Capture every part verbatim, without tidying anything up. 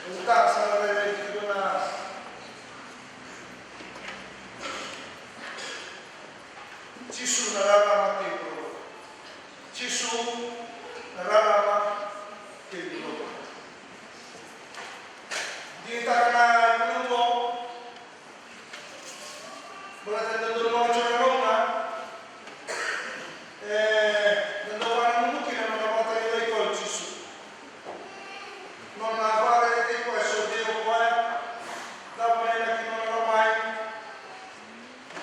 Tara sara rairai tiko na Jisu na rarama kei vuravura. Jisu na rarama kei vuravura. Digitaka na iVunau oqo. Baleta e dodonu mada tiko na gauna e dodonu mada na nona vakatalai koya o Jisu. Nona vakaraitaki koya e solia o koya, cava na inaki ni nona lako mai,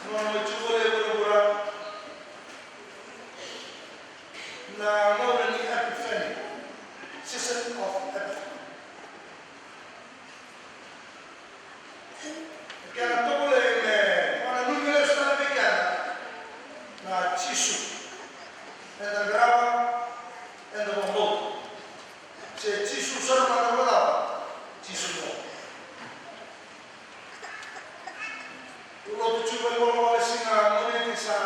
nona mai tu voli e vuravura. Na gauna ni Epiphany, season of Epiphany. Kena tovolei me vakananumi lesu tale vei keda na Jisu eda qarava, eda vakabauta. Se Jisu sara mada vakacava, Jisu mo. Au lotu tiko vei Volavola e siga Moniti, sa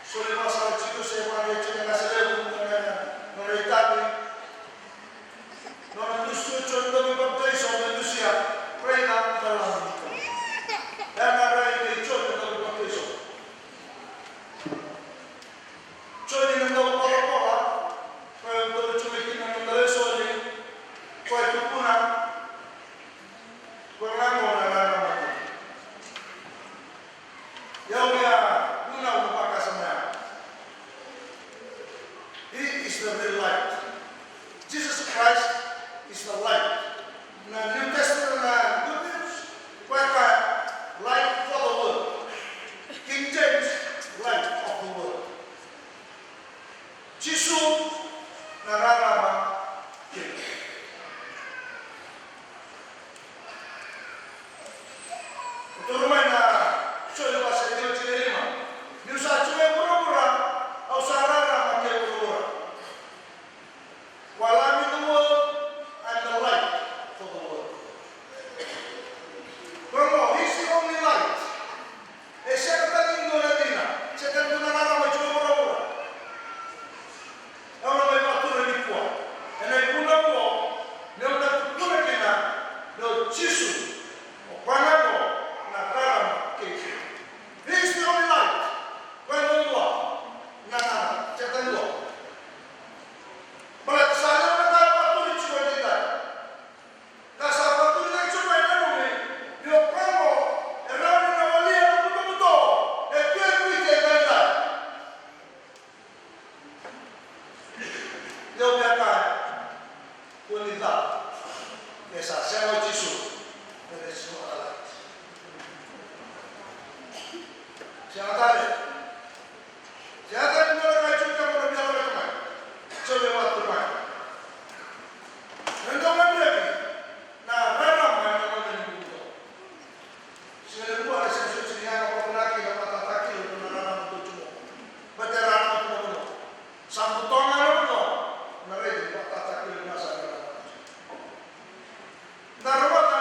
soli vakasala tiko se vakayagataka na qase levu na nona itavi. Nona dusia o Joni Dauvapapitaiso me dusia, Raica na Lami ni Kalou. Ia na rai kei Joni Dauvapapitaiso. Joni na dauvolavola, koya e dau tu mai kina na dauveisoli, koya e tukuna, koya ga qo na rarama. Ia au via vunau na vakasama ya. He is the real light. Jesus Christ is the light. Na New Testament na Good News, koya e kaya, light for the world. King James, light of the world. Jisu na rarama kei. Turu mai na Joni wase e lima. Niu sa tu e vuravura, au sa rarama kei vuravura. While I'm in the world, I'm the light for the world. Koya qo, he's the only light. E sega tale ni dua na dina, sega tale ni dua na rarama e tu e vuravura. Au na mai vakatura nikua ena ivunau oqo, meu na tukuna kina ni o Jisu, o koya ga qo na rarama kei vuravura. He is the only light. Koya duadua na rarama, sega tale ni dua. Baleta sa levu na ka e vakaturi tiko edaidai. Ka sa vakaturi cake tiko mai na Rumi, ni o koya qo e rawa ni na walia na butobuto e tu e Viti edaidai. Ia au via kaya, kua ni cala, ke sa sega o Jisu, me resi vakacalai. Sega tale. Sega tale ni dua na ka e tiko kina mo na via laveta mai. Sa via vakaturi mai. Na dau gadrevi na rarama ena gauna ni butobuto. Siga levu qo na sega soti ni yaga vakavinaka kina vakatataki ira na rarama tu qo. Baleta e rarama tu na vanua. Sa buto ga na vanua, na raica ni vakatataki ira na sa rarama tu. Da rawata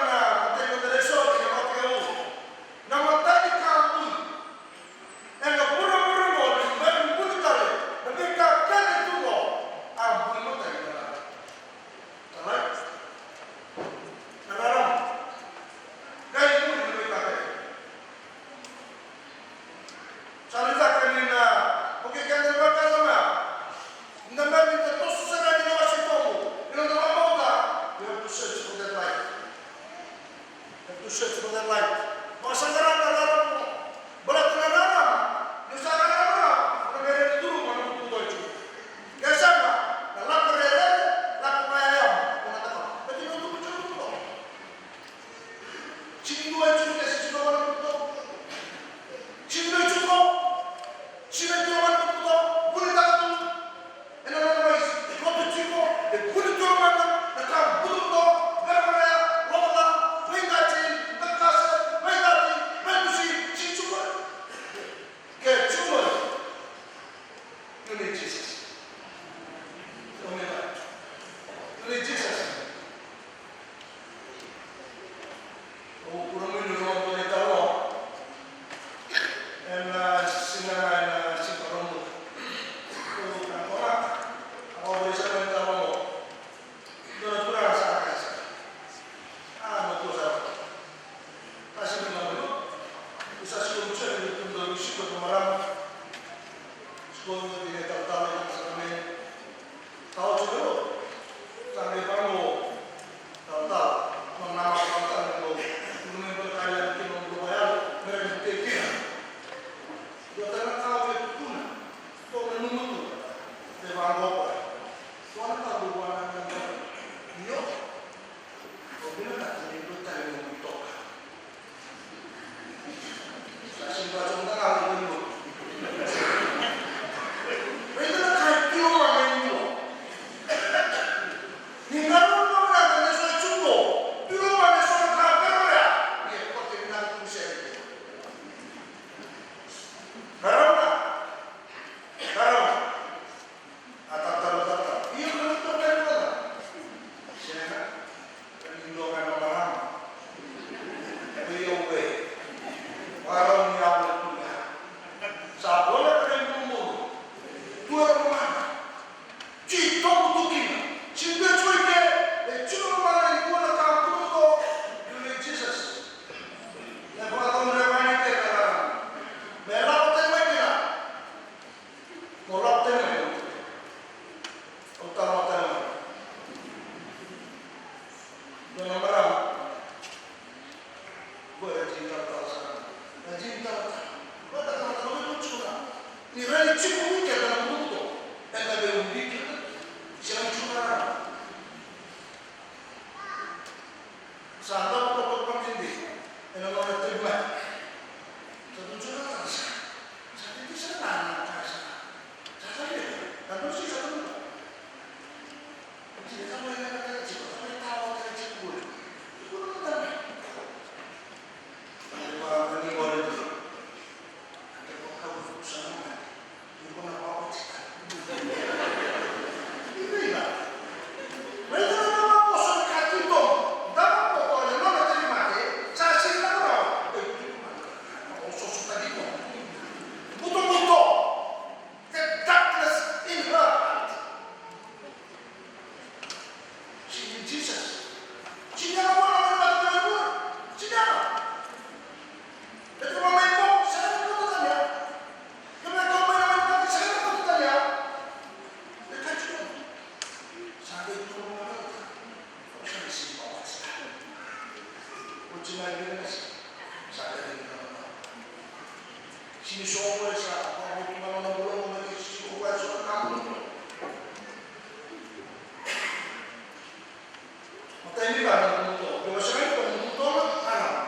Taimi ga na butobuto, ke o sega ni butobuto, rarama.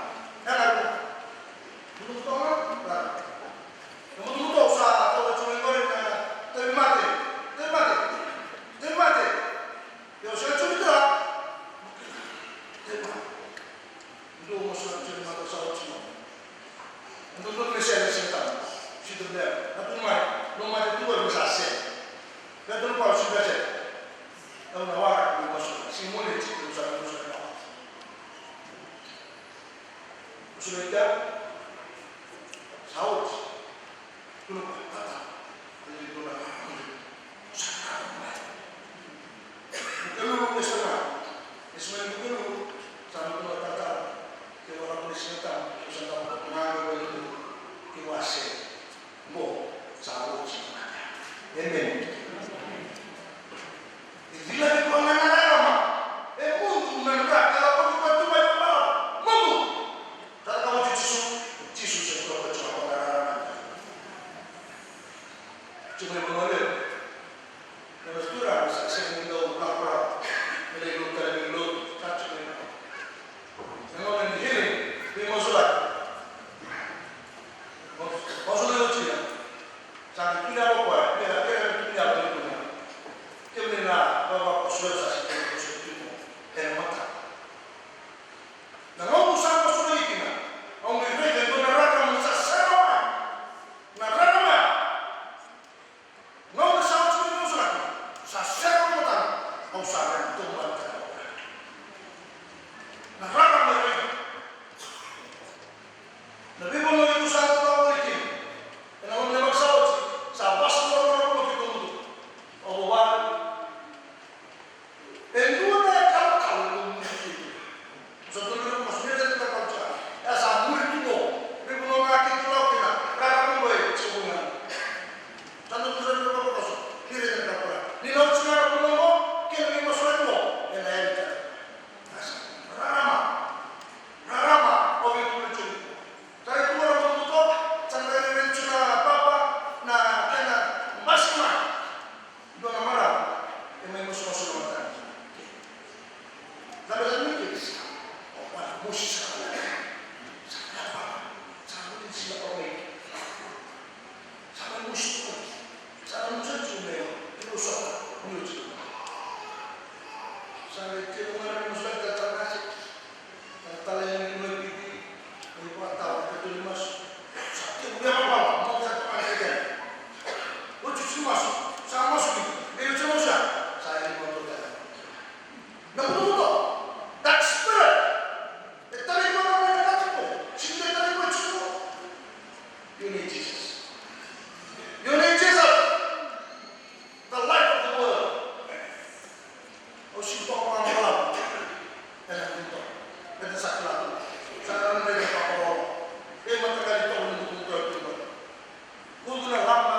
E na butobuto, rarama. Na butobuto sa tau tiko mai qori na tauvimate, tauvimate, tauvimate. Ke o sega tiko ni tara, tauvimate. Dua mo sa tiko ni mate sa oti mo. Dua dua me sega ni sega tama. Sito bea. Na tu mai, no mate tu qori me sa sega. Ka tu na pau sito sega. Au na wara ku masu, si mole ti ku sa ku sa na. Ku sa na ita. Sa oti. Ku na pa, tata. Ku na pa, ku na pa. Sa ka mai. Ku kelu ku sa na. Ku sa na ku kelu. Sa na ku na tata. Ke wara ku na sa na tata. Ku sa na tata. Ku na ku na ku. Ke wase. Qo sa oti. Amen. E cila vei koya na rarama. E mudu na dra, e lako vei koya tu mai vabalavu. Mudu. Sa cakava tiko Jisu, Jisu se cakava tiko na rarama. Tiko mai vanua levu. Na turaga sa sega ni dau lako rawa. Me lai lotu tale, me lai lotu, sa tiko mai vanua. Na gauna ni healing, veimasulaki. Masulaki o Jina. Sa qai tukuni yalo o koya, ia, ia, tukuni yalo, tukuni yalo. Kemuni na vavakoso, sa sega ni koso tiko ena mataka. Na gauna au sa koso mai kina, au qai raica e dua na rarama sa sega mai. Na rarama. Gauna sa oti na masulaki, sa sega na matana, au sa raica toka mai na mataka. Na rarama e raica. Na veivanua iko sa tatawa mai kina. Ena loma ni yabaki sa oti, sa vasa na rarama ki tou mudu. Au vavale. E dua na kalokalo e lomani keitou. Sa dua na kalokalo, sa dua na kalokalo. E sa muri tu qo. Veivanua ga keitou lako kina. Rarama qo e tiko ga. Sa dua na kalokalo. Ni raica na kalokalo. Ni na oti ga na vanua qo, kei na veimasulaki qo. Ena yali tale. Rarama. Rarama. O veivanua tiko. Sa raica tu na vanua qo. Sa raica tu na papa. Na kena basika mai. Dua na marama e mai masumasu na matana. Na bela ni kesi. O pa mosi sa. Sa kapa. Sa mosi sa pa mai. Sa mai mosi tu. Sa mai mosi tu me. Ni o sa. Ni o sa. Sa mai tiko na mosi sa ta ta. Na tala e liu mai Viti, ni vakatawa na katoli masu. Sa tekivu via mamawa, mo sa toka na kete. Oti sa masu, sa masu ki, me oti sa masu ya. Sa yali mo toka. Na butobuto, that spirit. E tara i vava na katuko, sega ni tara i vava tiko. You need Jesus. You need Jesus. The light of the world. Au sega ni toka vakamalua. Ena buto. Ena sa kila tu. Sa na raica vakamalua. E mataqali toka ni butobuto e tu qo. Kudu na lama,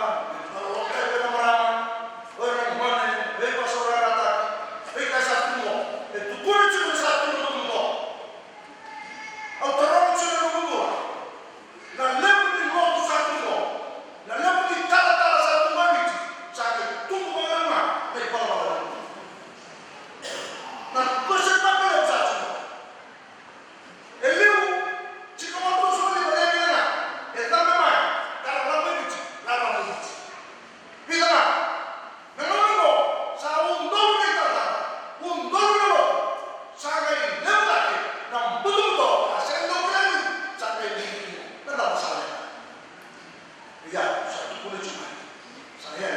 na lama, e na marama, o ira na gone, veivakasaurarataki, veika sa tu qo. E tukuna tiko ni sa tu na butobuto. Au taroga tiko na noqu bula. Na levu ni lotu sa tu qo, na levu ni talatala sa tu mai Viti, sa qai tubu vakalevu ga na ivalavala levu. Na question mark levu sa tu qo. E liu, tiko mai tu so ni vale vale ga, e cabe mai, talatala mai Viti, talatala mai Viti. Vica ga. Na gauna oqo sa udolu na italatala, udolu na lotu, sa qai levu cake na butobuto, a sega ni dau kila ni sa qai levu kina na cava sa leqa. Ia, sa tukuna tiko mai. Sa ia,